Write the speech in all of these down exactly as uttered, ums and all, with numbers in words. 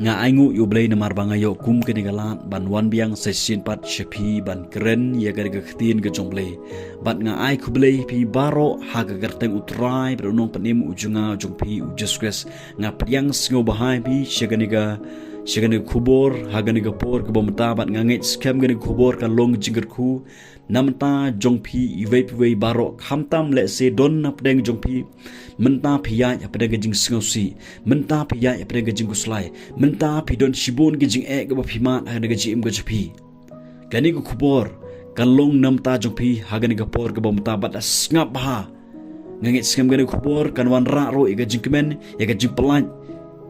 Nga ainguh ïa U Blei namar ba nga ïoh kum kane ka lad ban wan biang sa shisien pat sha phi ban kren ïa kane ka ktien ka jong U Blei. Bad nga ai khublei ïa phi baroh ha ka kyrteng U Trai bad U Nongpynim u jong nga u jong phi U Jisu Khrist. Nga pdiang sngewbha ïa phi sha kane ka, sha kane ka khubor ha kane ka por kaba mynta, bad nga ngeit skhem kane ka khubor kan long jingkyrkhu na bynta jong phi iwei pa iwei baroh, khamtam lehse don na pdeng jong phi. Mynta phi ïaid ha pdeng ka jingsngewsih, mynta phi ïaid ha pdeng ka jingkhuslai, mynta phi don shibun ka jingeh kaba phi mad ha kane ka jingim ka jong phi. Kane ka khubor kan long na bynta jong phi ha kane ka por kaba mynta, bad sngap bha. Nga ngeit skhem kane ka khubor kan wanrah ruh ïa ka jingkmen, ïa ka jingpyllait,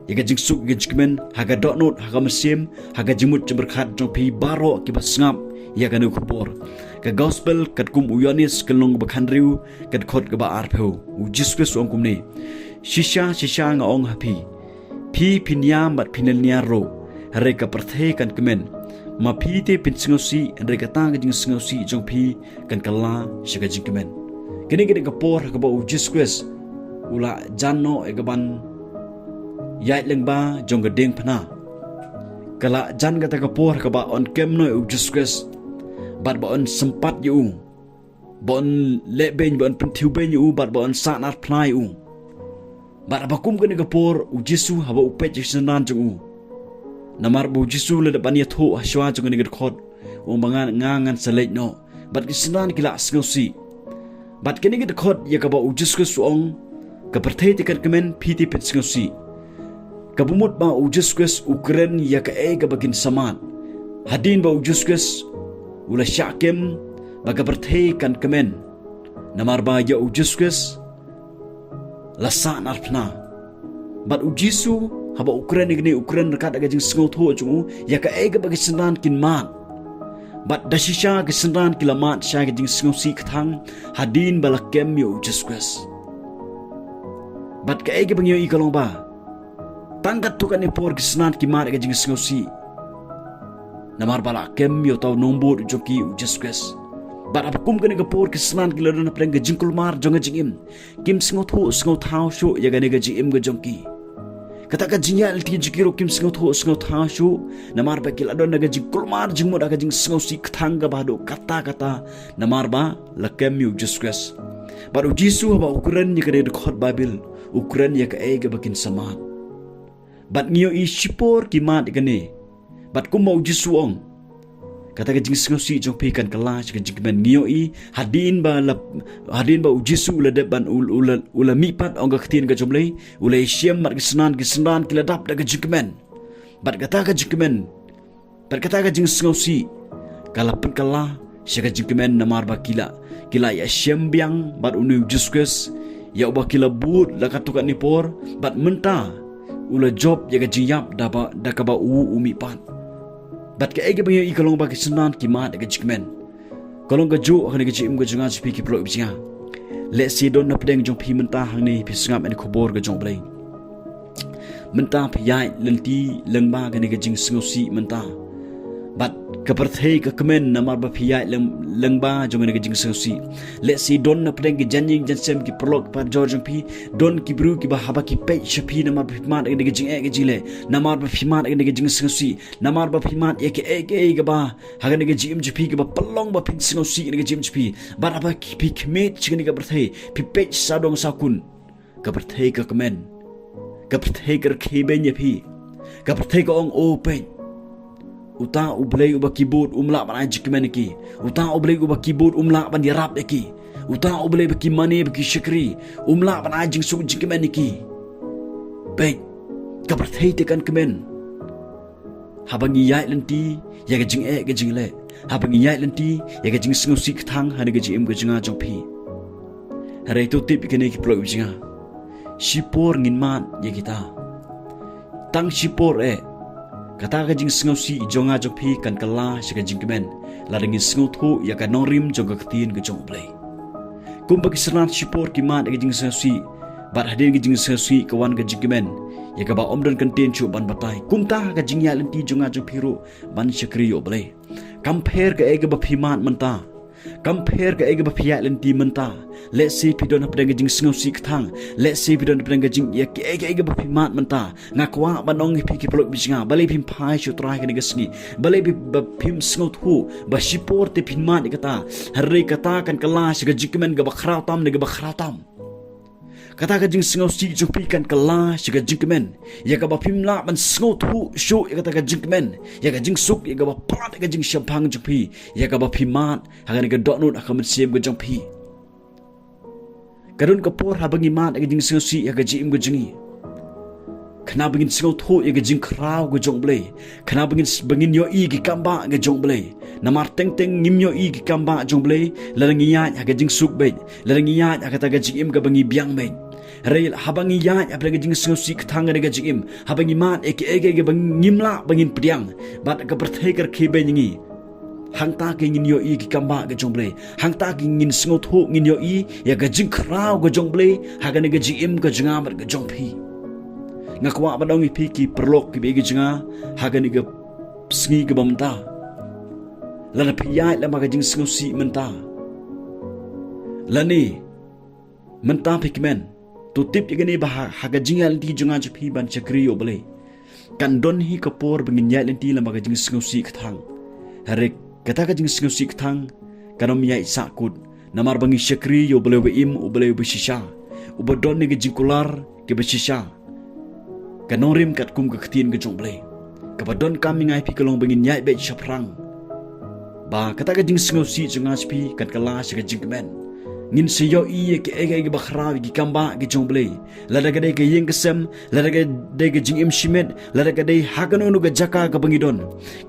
ïa ka jingsuk, ïa ka jingkmen ha ka dohnud, ha ka mynsiem, ha ka jingmut jingpyrkhat jong phi baroh kiba sngap ïa kane ka khubor. Ka gospel katkum u Ïoannis ka lynnong kaba khathynriew, ka dkhot kaba arphew. U Jisu Khrist u ong kumne: Shisha shisha nga ong ha phi, phi phin ïam bad phin lynñiar ruh, hynrei ka pyrthei kan kmen. Ma phi te phin sngewsih, hynrei kata ka jingsngewsih jong phi kan kylla sha ka jingkmen. Kane ka dei ka por ha kaba U Jisu Khrist u la jan noh ïa kaban ïaid lyngba jong ka diengphna. Ka la jan kata ka por ha kaba yn kem noh ïa U Jisu Khrist bad ba yn sympat ïa u, ba yn leh beiñ, ba yn pynthiew beiñ ïa u, bad ba yn sahnarphna ïa u. Bad haba kum kane ka por U Jisu haba u peit ïa ki synran jong u, namar ba U Jisu u la dep ban ïathuh ha shuwa jong kane ka dkhot, u ong ba nga, nga ngan sa leit noh. Bad ki synran ki la sngewsih. Bad kane ka dkhot ïa kaba U Jisu Khrist u ong, ka pyrthei te kan kmen, phi te phin sngewsih. Kaba mut ba U Jisu Khrist u kren ïa kaei kaba kin sa mad. Hadien ba U Jisu Khrist u la shah kem ba ka pyrthei kan kmen, namar ba ïa U Jisu Khrist la sahnarphna. Bad U Jisu haba u kren ïa kane, u kren ryngkat ka jingsngewthuh jong u ïa kaei kaba ki synran kin mad. Bad da shisha ki synran ki la mad sha ka jingsngewsih kthang hadien ba la kem ïa U Jisu Khrist. Bad kaei kaba ngi ïohi ka long ba tang katto katne por ki synran ki mad ka jingsngewsih, namar ba la kem ïa uta u nongbud jong ki U Jisu Khrist. Bad haba kum kane ka por ki synran ki la don hapdeng ka jingkulmar jong ka jingim, kim sngewthuh sngewthaw shuh ïa kane ka jingim ka jong ki. Kata ka jingïaid lynti jong ki ruh kim sngewthuh sngewthaw shuh, namar ba ki la don ha ka jingkulmar jingmut ha ka jingsngewsih kthang kaba haduh katta katta, namar ba la kem ïa U Jisu Khrist. Bad U Jisu haba u kren ïa kane ka dkhot Baibl, u kren ïa kaei kaba kin sa mad. Bad ngi ïohi shipor ki mad ïa kane. Bad kumba U Jisu u ong, kata ka jingsngewsih jong phi kan kylla sha ka jingkmen. Ngi ïohi hadien ba la, hadien ba U Jisu u la dep ban u, u la, u la mihpat, ong ka ktien ka jong U Blei, u la ïashem bad ki synran, ki synran ki la dap da ka jingkmen. Bad kata ka jingkmen, bad kata ka jingsngewsih ka la pynkylla sha ka jingkmen, namar ba ki la, ki la ïashem biang bad une U Jisu Khrist, ïa uba ki la bud la katto katne por, bad mynta u la jop ïa ka jingïap da ba, da kaba u, u mihpat. Bad kaei kaba ngi ïohi ka long ba ki synran ki mad da ka jingkmen. Ka long kajuh ha kane ka jingim ka jong nga jong phi ki paralok ba jong nga. Lehse don na pdeng jong phi mynta hangne phi sngap ïa kane ka khubor ka jong U Blei. Mynta phi ïaid lynti lyngba kane ka jingsngewsih mynta. Bad ka pyrthei ka kmen namar ba phi ïaid lyng, lyngba jong kane ka jingsngewsih. Lehse don na pdeng ki jingïaseng jingïaseng ki paralok parajor jong phi, don ki briew kiba haba ki peit sha phi namar ba phi mad ïa kane ka jingeh ka jingleh, namar ba phi mad ïa kane ka jingsngewsih, namar ba phi mad ïa kaei kaei kaba ha kane ka jingim jong phi kaba pynlong ba phin sngewsih ïa kane ka jingim jong phi. Bad haba phi khmih sha kane ka pyrthei, phi peit sawdong sawkun, ka pyrthei ka kmen. Ka pyrthei ka rkhie beiñ ïa phi. Ka pyrthei ka ong, o peit, uta U Blei uba ki bud um lah ban ai jingkmen ïa ki. Uta U Blei uba ki bud um lah ban ïarap ïa ki. Uta U Blei ba ki mane, ba ki shakri, um lah ban ai jingsuk jingkmen ïa ki. Peit, ka pyrthei te kan kmen. Haba ngi ïaid lynti ïa ka jingeh ka jingleh, haba ngi ïaid lynti ïa ka jingsngewsih kthang ha kane ka jingim ka jong nga jong phi, hynrei to tip ïa kine ki paralok ba jong nga, shipor ngin mad ïa kita. Tang shipor eh, kata ka jingsngewsih jong nga jong phi kan kylla sha ka jingkmen lada ngin sngewthuh ïa ka nongrim jong ka ktien ka jong U Blei. Kumba ki synran shipor ki mad ïa ka jingsngewsih, bad hadien ka jingsngewsih ka wan ka jingkmen ïa kaba ym don kyntien shuh ban batai. Kumta ha ka jingïaid lynti jong nga jong phi ruh ban shakri ïa U Blei, kam pher kaei kaba phi mad mynta, Kam pher kaei kaba phi ïaid lynti mynta. Lehse phi don hapdeng ka jingsngewsih kthang. Lehse phi don hapdeng ka jing, ïa kaei kaei kaba phi mad mynta. Nga kwah ban ong ïa phi ki paralok ba jong nga, balei phim phai sha U Trai kane ka sngi. Balei ba phim sngewthuh ba shipor te phin mad ïa kata. Hynrei kata kan kylla sha ka jingkmen kaba khraw tam ne kaba khraw tam. Kata ka jingsngewsih jong phi kan kylla sha ka jingkmen, ïa kaba phim lah ban sngewthuh shuh ïa kata ka jingkmen, ïa ka jingsuk, ïa kaba palat ïa ka jingshemphang jong phi, ïa kaba phi mad ha kane ka dohnud ha ka mynsiem ka jong phi. Ka don ka por haba ngi mad ïa ka jingsngewsih ïa ka jingim ka jong ngi, khnang ba ngin sngewthuh ïa ka jingkhraw ka jong U Blei, khnang ba ngin, ba ngin ïohi ki kambah ka jong U Blei. Namar teng teng ngim ïohi ki kambah jong U Blei lada ngi ïaid ha ka jingsuk beit, lada ngi ïaid ha kata ka jingim kaba ngi biang beit. Hynrei haba ngi ïaid hapdeng ka jingsngewsih kthang kane ka jingim, haba ngi mad ïa kaei kaei kaba ngim lah ba ngin pdiang, bad ka pyrthei ka rkhie beiñ ïa ngi, hangta ka ngin ïohi ki kambah ka jong U Blei. Hangta ka ngin sngewthuh, ngin ïohi ïa ka jingkhraw ka jong U Blei ha kane ka jingim ka jong nga bad ka jong phi. Nga kwah ban ong ïa phi ki paralok kiba ïeit ki jong nga ha kane ka sngi kaba mynta. Lada phi ïaid lem ha ka jingsngewsih mynta, lane mynta phi kmen, to tip ïa kane ba ha, ha ka jingïaid lynti jong nga jong phi ban shakri ïa U Blei, kan don hi ka por ba ngin ïaid lynti lem ha ka jingsngewsih kthang. Hynrei kata ka jingsngewsih kthang kan ym ïaid sahkut, namar ba ngi shakri ïa U Blei uba im, U Blei uba shisha, uba don ïa ka jingkular kaba shisha, ka nongrim katkum ka ktien ka jong U Blei. Kaba donkam ïa nga ïa phi ka long ba ngin ïaid beit shaphrang, ba kata ka jingsngewsih jong nga jong phi kan kylla sha ka jingkmen. Ngin sa ïohi ïa kaei kaei kaba khraw, ïa ki kambah ki jong U Blei. Lada ka dei ka ïing ka sem, lada ka dei ka jingim shimet, lada ka dei ha kano kano ka jaka kaba ngi don,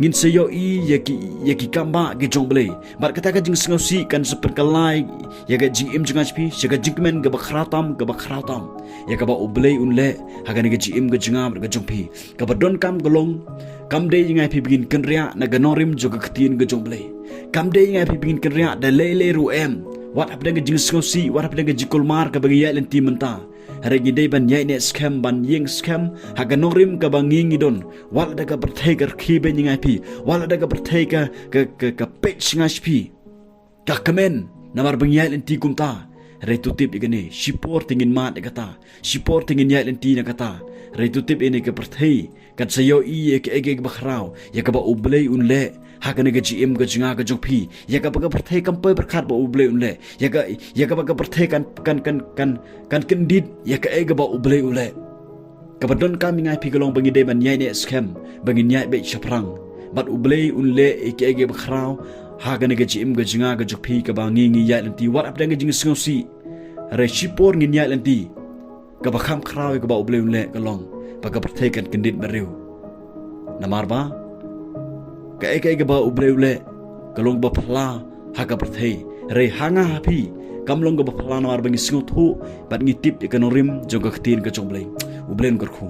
ngin sa ïohi ïa ki, ïa ki kambah ki jong U Blei. Bad kata ka jingsngewsih kan sa pynkylla ïa ka jingim jong nga jong phi sha ka jingkmen kaba khraw tam, kaba khraw tam, ïa kaba U Blei un leh ha kane ka jingim ka jong nga bad ka jong phi. Kaba donkam ka long, kam dei ïa nga ïa phi ba ngin kynriah na ka nongrim jong ka ktien ka jong U Blei. Kam dei ïa nga ïa phi ba ngin kynriah da lei lei ruh em, wat hapdeng ka jingsngewsih, wat hapdeng ka jingkulmar kaba ngi ïaid lynti mynta. Hynrei ngi dei ban ïaid neh skhem, ban ïeng skhem ha ka nongrim kaba ngi ngi don. Wat lada ka pyrthei ka rkhie beiñ ïa nga ïa phi, wat lada ka pyrthei ka, ka, ka, ka peit sha nga sha phi, ka kmen namar ba ngi ïaid lynti kumta. Hynrei to tip ïa kane, shipor te ngin mad ïa kata, shipor te ngin ïaid lynti na kata, hynrei to tip ïa kane, ka pyrthei kan sa ïohi ïa kaei kaei kaba khraw, ïa kaba U Blei un leh ha kane ka jingim ka jong nga ka jong phi. Ïa kaba ka pyrthei kam poi pyrkhat ba U Blei un leh. Ïa ka, ïa kaba ka pyrthei kan, kan, kan, kan, kan kyndit ïa kaei kaba U Blei u leh. Kaba donkam ïa nga ïa phi ka long ba ngi dei ban ïaid neh skhem, ba ngin ïaid beit shaphrang, bad U Blei un leh ïa kaei kaei ba khraw ha kane ka jingim ka jong nga ka jong phi, kaba ngi ngi ïaid lynti wat hapdeng ka jingsngewsih. Hynrei shipor ngin ïaid lynti, kaba kham khraw ïa kaba U Blei un leh ka long ba ka pyrthei kan kyndit briew. Namar ba kaei kaei kaba U Blei u leh ka long ba phylla ha ka pyrthei. Hynrei ha nga ha phi kam long kaba phylla namar ba ngi sngewthuh bad ngi tip ïa ka nongrim jong ka ktien ka jong U Blei. U Blei un kyrkhu.